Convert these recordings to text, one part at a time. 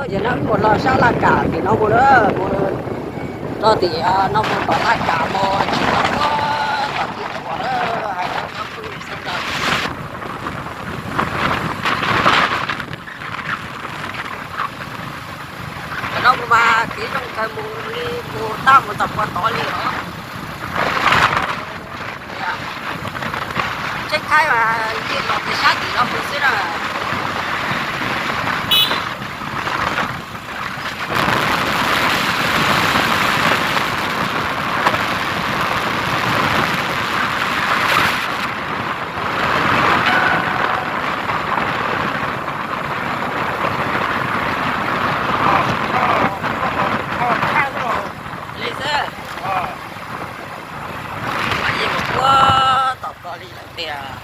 Ces no mus los sab Laj Kam tim no mus na, mus rau tim no mus tom Laj Kam mus tsis tau tom tim tshuam na, hais rau cov phooj ywg sawv daws. Cov no mus mas kev zoo kawg mus li mus tau mus txog puag tod li os. Tsheb thaib mas yeej los pem sab tim no mus xwb na. Li xwb. Mas yeej mus puag tom ko li lawm tiag.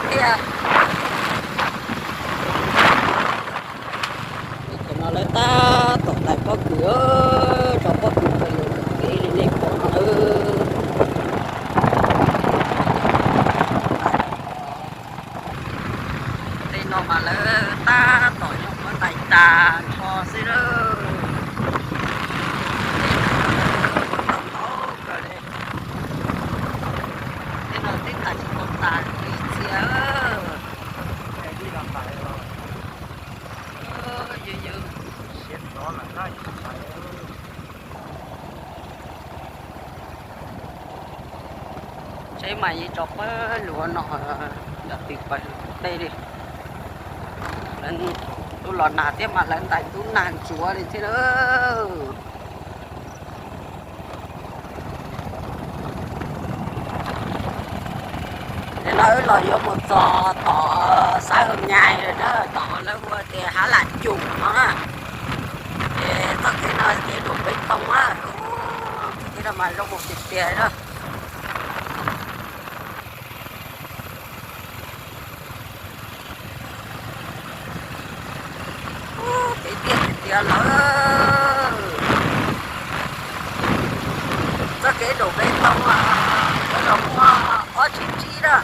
Tiag. Tam no lawv tab tom tais pob kws, tso pob kws rau yus kev li nej pom no. Tej no mas lawv tab tom nyuam qhuav tais tas nrho xwb lawm. Tej no twb tais tsis tau tas li txias. Tsheb mas yeej tso pawg lug no, yog tws pawg lug tej li. Lawv ntub los nag thiab mas lawv ntais ntub nag ntsuav li thiab na. Ces no wb los yuav mus txog tom xav nyais lawm na, tom lawv hu tias Hav Lam Cum no na. Ces txoj kev no kev dum peb toog na, txoj kev no mas zoo mus tiag tiag na. Kev tiag tiag lawm. Txoj kev dum peb toog, lawv los muaj ob tsib tsib na.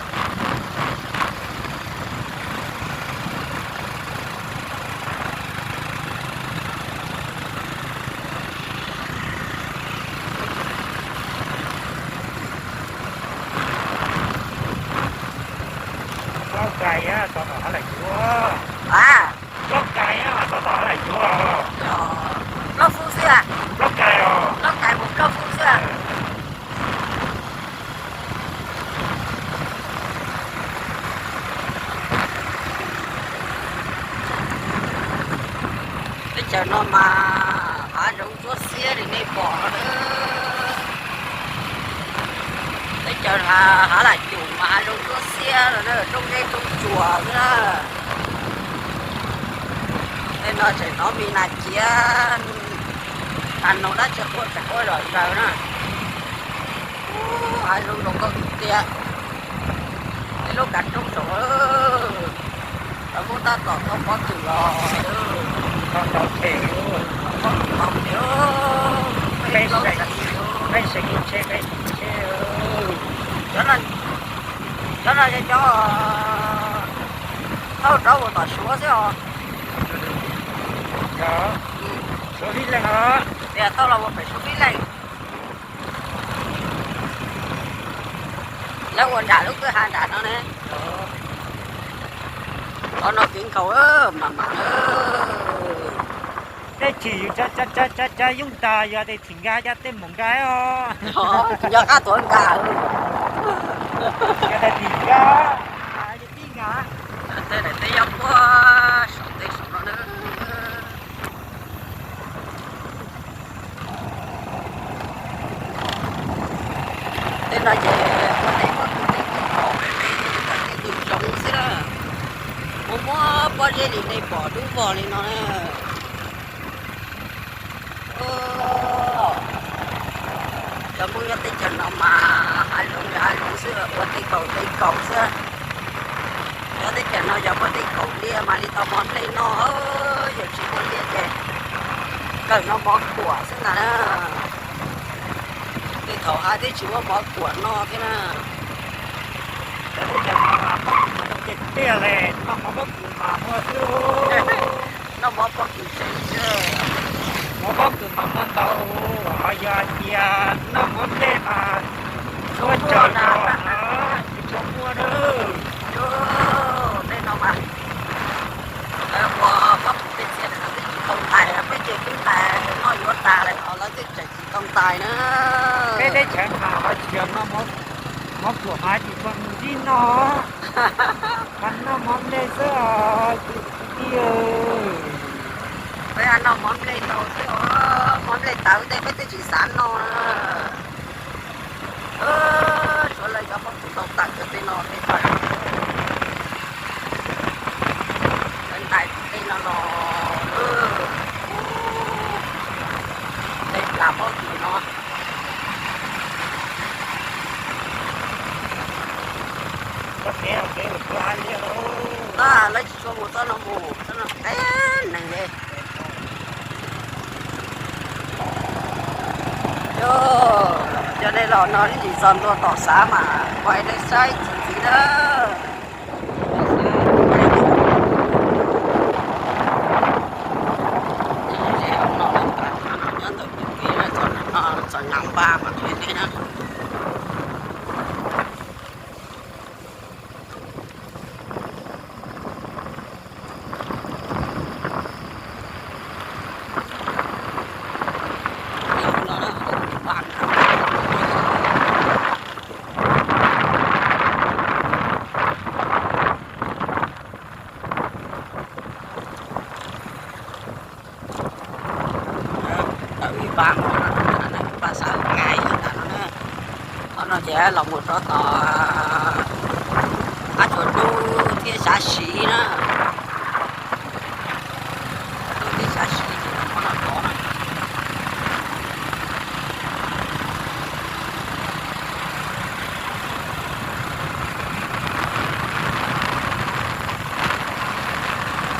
Plaub kais tos tom Hav Lam Cum. Plaub kais tos tom Hav Lam Cum. Plaub fub xwb. Plaub kais, plaub kais mus plaub fub xwb. Teb chaws no mas hav zoov ntsuab xiab li nej pom no. Teb chaws Hav Lam Cum mas hav zoov ntsuab xiab los na, roob zeb roob tsuas xwb na. Tej no tseem hnov me nas ciav, nas noog dab tsi quaj tseem quaj zom zaws na. Hav zoov zoo nkauj tiag tiag. Ib lub kav roob saud, lawv muab tab tom thauj pob kws los, pob kws tau li, peb seem tsheb, peb tsheb. Cov no yog cov thauj rov mus tom Suav xwb os. Suav Fib Leej os. Tias thauj los mus pem Suav Fib Leej. Lawv ua nram lub kwj ha nram no ne. Qhov no kev nkaus mas mas. Tej chim yus cov cov cov yub ntag yog tej thim nkag cov tej mus nkag os. Yog qab tuav nkag. Yog tej thim nkag, tej daim teb yob puag saum tej saum no na. Tej no ces ua tej pob kws tej kaum, tej twg zoov xwb na. Muaj muab pob zeb li nej pom dub vog li no na. Cov Hmoob nyob teb chaws no mas hav zoov li hav zoov xwb, ua tej kaum tej kaum xwb. Nyob teb chaws no yog muaj tej kaum liaj mam li tau mov nplej noj, yog tsis muaj liaj ces Kawm noj mov kuam xwb ntag na. Tej thaum hais twb tsis muaj mov kuam noj thiab na. Ces tiag li, noj mov pob kws mas muaj xwb. Noj mov pob kws tseem xwb. Mov pob kws mas muaj ntau, ho yog tias noj mov nplej mas tsuag tsuag na, tsis tshua muaj na. Tej no mas ua pob kws peb txiav lawm no twb tsis tau ntais, peb ces twb ntais noj yuav tas lawm no lawv twb tseem tsis tau ntais na. Peb teb chaws mas ho tsis yog noj mov kuam mas tsis tshua mus tib no, mas noj mov nplej xwb os kwv tij. Peb noj mov nplej ntau xwb os, mov nplej tawv tej peb twb tsis xav noj na. Suav lawv cov pob kws tau tawm cov tej no tej tawm, lawv ntais tej no los, tej plas pob kws no. Lawv tsis tshua mus txoj no mus, txoj no qab neeg li. Yog nej los no ib txhis txog ntua tom xav mas pais nej saib txuas ntxiv na. Nyob ntawm kev txog nyob npaj mas qhia nej na. Tawm ib pab no, ib pab xav nqa ib tas no na. Qhov no ces los mus rau tom Hab Tsuas Dub thiab Xav Siv na. Dub thiab Xav Siv ces qhov no tod na.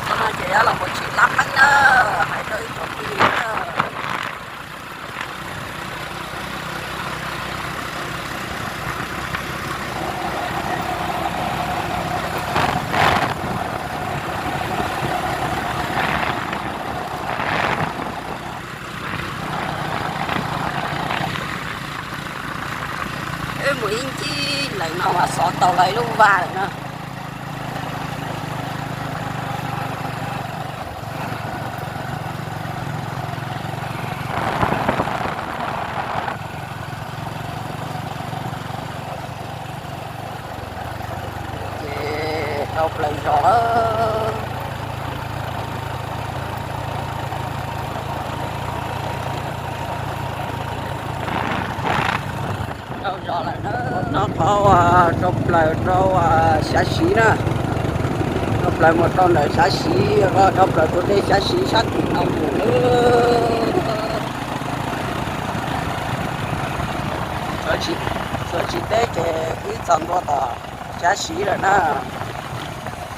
Qhov no ces los mus tshwm lab meeb na, hais rau ib tsoom phooj ywg na. Wb mus ib ncig lawm no mas xov tau lawv ib lub vaj lawm na. Ces rau plaws zos lawm. Rau zos lawm na, no qhov rau plaws rau Xav Siv na, rau plaws mus rau ntawm Xav Siv, rau plaws tus dej Xav Siv sab tim no mus na. Txuas tsis teb ces wb txog ntua tom Xav Siv lawm na.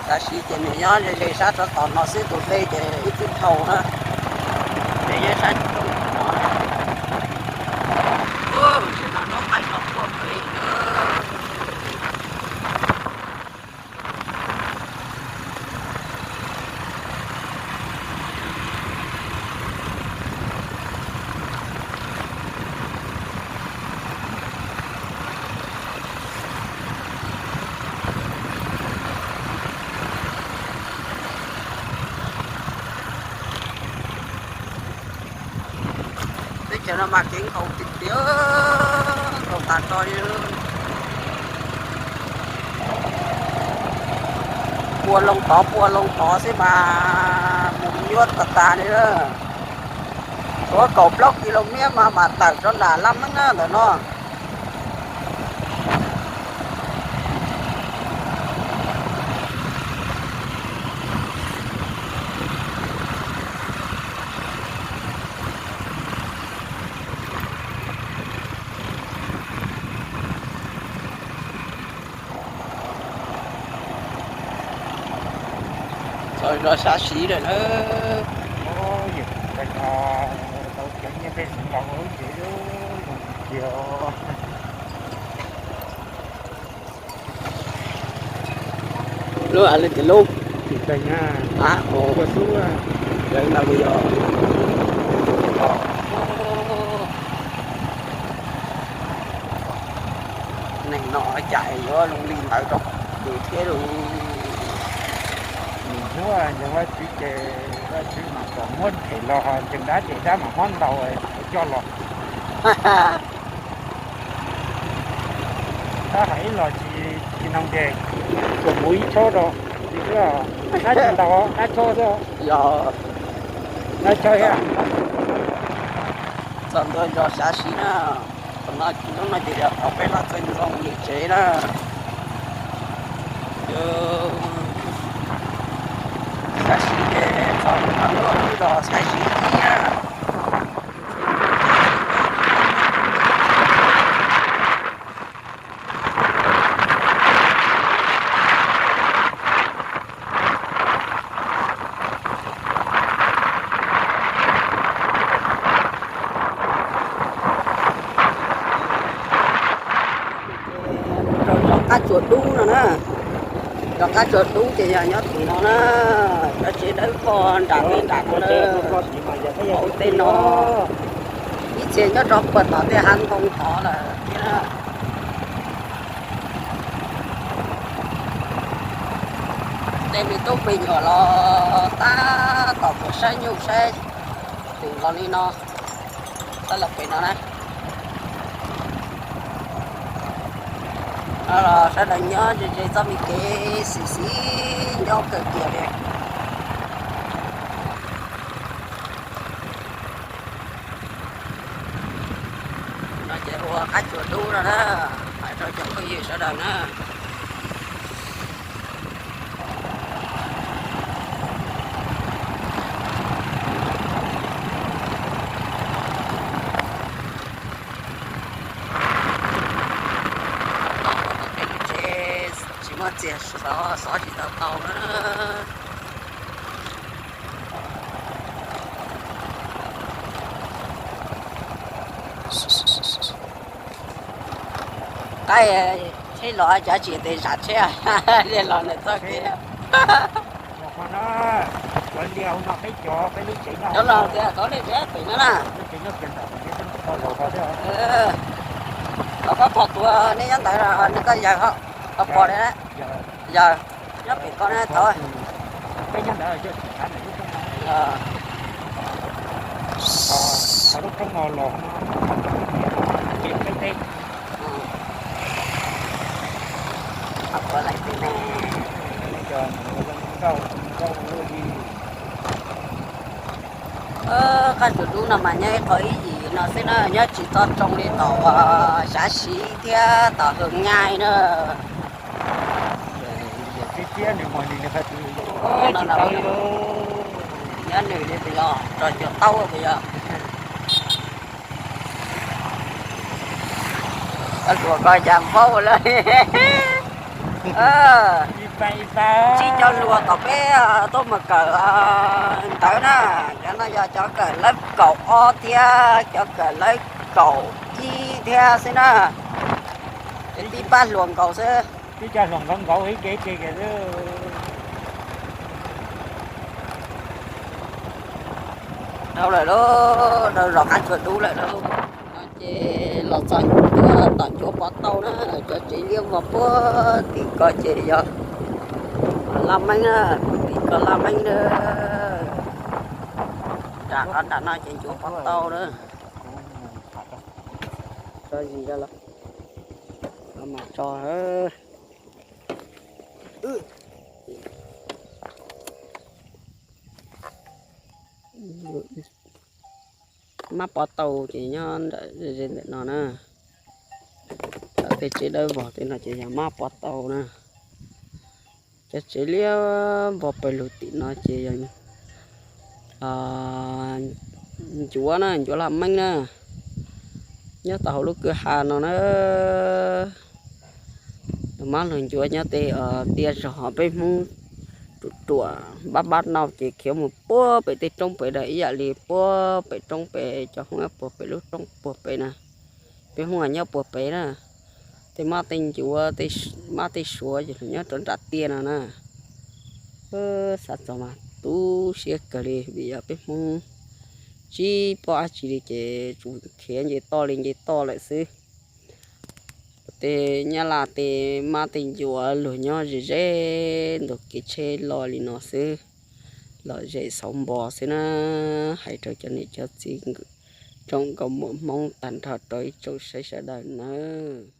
Xav Siv ces nws nyob ze ze sab rau tom no xwb, tus dej ces ib txwm dhau na. Ces nyob sab Teb chaws no mas kev nkaus tiag tiag, nkaus tas tso li. Pua loo tod pua loo tod xwb mas mus nyuaj tas tas li. Tshuav kaum plaub kis lus mev mas mam tawm rau nram lab meeb na ntawm no. Txog zos Xav Siv lawm na. Tau cov nyiaj tej xeev laus lub cev lub zoo tiag. Lub a li tias lub, a, ua xub, lawv ntawd yog neeg no cas yuav zoo li ntawd rau kuv thiab lauj. Nws hnub yog Vajtswv ces Vajtswv mas kom muab them los ntseeg dab ces dab mas muab ntaus coj los. Dab hais ib los tsis, tsis noog ces tsuas mus ib tshab rau, dab tsis ntaus dab tshob xwb. Dab tshob thiab. Txog ntua zos Xav Siv na, thaum no hnub no ces yog thaum peb hlob txawg ntxoo mus tsev na. Xav Siv ces txog ntua zos Xav Siv thiab. Rau zos Qab Tsuas Dub no na. Zos Qab Tsuas Dub ces yog nyob tim no na. Cov tsev dawb vog nram peb nram no na. Hauv tej no ib txhia nyob rau puag tom tej hav ntoo tod lawm thiab na. Tej me tub me nyuam los tab tom mus saib nyuj saib twm los li no, txhob los pem no na. No los sawv daws nyob ze ze txoj me kev xis xis nyob kawg kiag li. No ces ua Qab Tsuas Dub no na, hais rau cov phooj ywg sawv daws na. Tsev tsis muaj txiag xov, xov tsis tau tau na. Qaib tsheb los cav tsis tes zam tsheb, los ntawm txoj kev. Cov no tias kov nej tsev pem no na. Koj pom tuav nej nyob ntawd, nej koj yawg, koj pom li na. Yawg nyob pem koj na thaum. Qab Tsuas Dub no mas nyob ib qho ib yim no xwb na, nyob tsis tau tsoo li tom Xav Siv thiab tom Hwm Nyaj na. Nyob nws li puas yog rau cov taub puas yog? Koj hluas koj cas npaub lawm. Sib cov hluas tom peb tuaj mus kawm ntawv na, cov no yog cov kawm lawv kaum ob thiab cov kawm lawv kaum ib thiab xwb na. Tib pab hluas nkaus xwb. Tib cov hluas nkaus nkaus ib ke ke. Dhau lawm lauj, dhau zos Qab Tsuas Dub lawm lauj. No ces los txog tom Ncuav Pov Tau na, cov tsev liab vog puag tim ko ces yog Laj Meeb na, puag tim ko Laj Meeb na. Nram qhov nram no ces Ncuav Pov Tau na. Tso zis, mas tso. Mab Pov Tau ces nyob ntawm ze ntawm no na. Cov tej tsev dawb vog tej no ces yog Mab Pov Tau na. Cov tsev liab vog pawg lug tim no ces yog Ncuav na, Ncuav Laj Meeb na. Nyob tau hauv lub kwj ha no na. Mab Luag Ncuav nyob tej tiaj zog, peb Hmoob ruam npab npab noj ces khiav mus puag pem tej roob pem na, ib yam li puag pem roob pem cov Hmoob nyob puag pem lub roob puag pem na. Peb Hmoob nyob puag pem na, tej mab tej ncuav, tej mab tej suav ces nyob rau nram tiaj no na. Xav txog mas tu siab kawg li vim yog peb Hmoob tsis paub dab tsi li ces tsuas khiav nce toj li nce toj lawm xwb. Tej nyab laj tej mab tej ncuav luag nyob ze ze ntug kev tsheb loj li no xwb, lom zem xauv npo xwb na. Hais rau cov niam cov txiv tsoom nkauj muam Hmoob tag nrho rau ib tsoom saib sawv daws nawb.